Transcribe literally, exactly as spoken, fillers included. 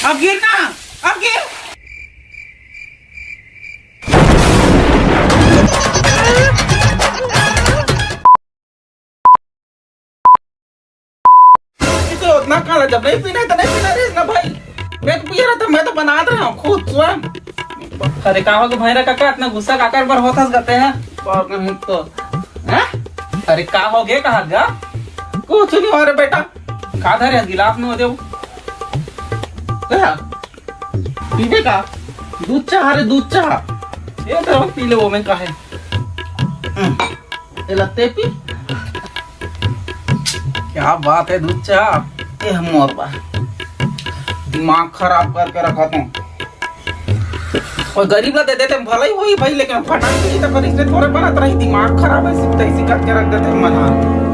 अब गिर ना, अब गिर। तो उतना काला, जब नहीं पीना है तो नहीं पीना रे ना भाई। मैं तो पिया रहा था, मैं तो बनात रहा हूँ खुद स्वयं। अरे का हो गया भैरा काका, इतना गुस्सा काकर बर होत हस गते हैं? और नहीं तो, हैं? अरे का हो गया, कहा गा? कुछ नहीं हो रे बेटा। का धरे हस गिलास में हो देव? क्या? पीबे का? दूध चाह रे, दूध चाह। ये तो पी ले, वो में का है? हम्म। ये लत्ते पी। क्या बात है, दूध चाह। ये हम मोर बा। दिमाग खराब करके रखा तू। कोई गरीब ला दे देते, भला ही वही भाई, लेकिन फटाक से तो पर इसने थोड़े बनत रही, दिमाग खराब है, सिर्फ ऐसी करके रख देते हैं मना।